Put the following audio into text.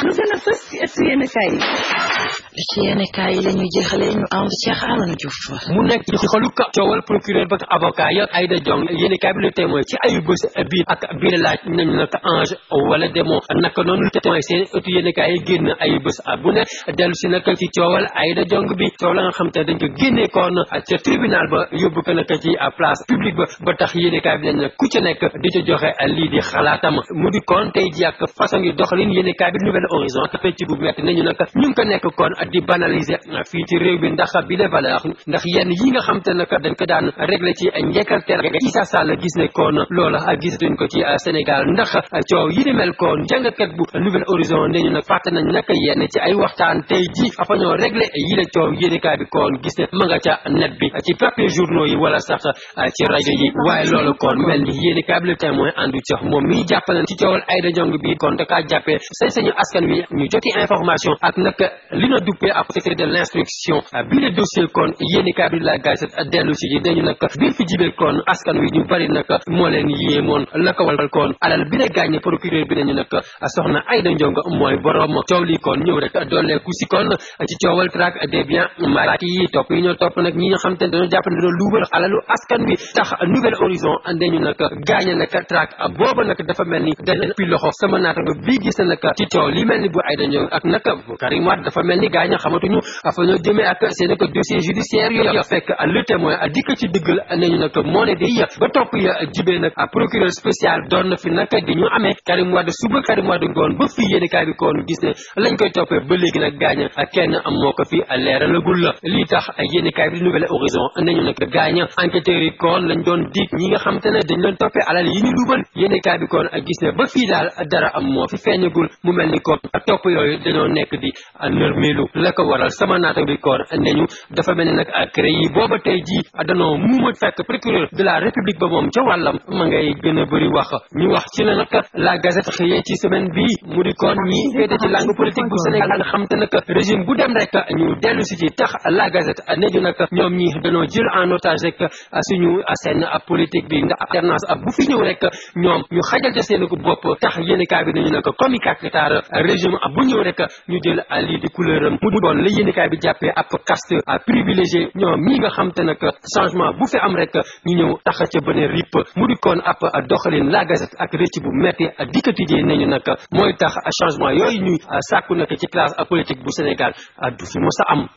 lu gën a fës ci ëttu yéenekaay yi. li ci yéenekaay yi la ñuy jeexalee ñu ànd Cheikh Amadou Diouf. mu nekk ci xolu coowal procureur ba avocat ya Aïda Diong yéenekaay bi Le Témoin ci ayu bés bii ak bii laaj nañ naka Ange wala démon naka noonu Le Témoin seen ëttu yéenekaay yi génn ayu bés bu ne dellu si nag ci coowal Aïda Diong bi coow la nga xam te dañ ko génnee koon ca tribunal ba yóbbu ko nag ci place publique ba tax yéenekaay bi nañ ku ci nekk di ca joxe lii di xalaatam mu di koon tey ji ak façon yi doxalin yéenekaay bi Nouvel Horizon fecc bu metti nañu nag ñu ngi ko nekk kon di banaliser fii ci réew bi ndax bi de valeur ndax yenn yi nga xam te nag dañ ko daan réglé ci njekkal ter ci sa sàll gis ne kon loola gisatuñ ko ci Sénégal ndax coow yi di mel kon jàngatkat bu Nouvel Horizon ne ñu nag fàtte nañ nag yenn ci ay waxtaan tey ji fa ñoo réglé yi la coow yéenekaay bi kon gis ne ma nga ca net bi ci papier journaux yi wala sax ci rajo yi waaye loolu kon mel ni yéenekaay bi Le Témoin àndu ca moom mi jàppale ci coowal Aïda Diong bi kon da kaa jàppee sañ-sañu askan wi ñu joti information ak nag li na duppee ak secret de l'instruction bi le dossier kon yéenekaay bi La Gazette dellu si ji dañu nag bi fi jibee kon askan wi ñu bari nag moo leen yéemoon la ko wal kon alal bi la gaañ procureur bi nañu nag soxna Aïda Diong mooy borom coow li kon ñëw rek dooleeku si kon ci coowal traque des biens mal yi topp yi ñoo topp nag ñi nga xam te ne dañoo jàpp ne doon luubal alalu askan wi tax Nouvel Horizon dañu nag gaañ nag traque booba nag dafa mel ni dañ pi loxo sama naataango bii gis na nag ci coow li mel ni bu Aïda Diong ak nag Karim Wade dafa mel ni gaañ xamatuñu fa ñoo jëmee ak seen ko dossier judiciaire yooyu fekk Le Témoin dikk ci dëggal nañu nag moo ne day ba topp ya jibee nag procureur spécial doon na fi nag di ñu amee Karim Wade suba Karim Wade ngoon ba fii yéenekaay bi koon gis ne lañ koy toppee ba léegi nag gaañ kenn moo ko fi leeralagul la lii tax yéenekaay bi Nouvel Horizon nañu nag gaañ enquêteurs yi koon lañ doon dig ñi nga xam te ne dañ leen toppee alal yi ñu lubal yéenekaay bi koon gis ne ba fii daal dara am moo fi feeñagul mu mel ni koon topp yooyu dañoo nekk di nërmeelu la ko waral sama naata bi koon neñu dafa mel ni nag cré yi booba tey ji danoo muuma fekk procureur de la république ba moom ca wàllam ma ngay gën a bëri wax ñu wax ci la nag La Gazette xëyee ci semaine bi mu di koon ñi féete ci langue politique bu Sénégal nga xam te nag régime bu dem rek ñu dellu si ci tax La Gazette neñu nag ñoom ñi dañoo jël en otage rek suñu scène politique bi ndax alternance bu fi ñëw rek ñoom ñu xajal ca seen ko bopp tax yéenekaay bi nañu nag comme kakatar régime bu ñëw rek ñu jël lii di couleur am mu doon la yéenekaay bi jàppee ab caste privilégié ñoom ñi nga xam te nag changement bu fi am rek ñu ñëw tax ca bëne rip mu di koon ab doxalin La Gazette ak rëcc bu metti dikkatijee nañu nag mooy tax changement yooyu ñuy sàkku nag ci classe politique bu Sénégal du fi mos a am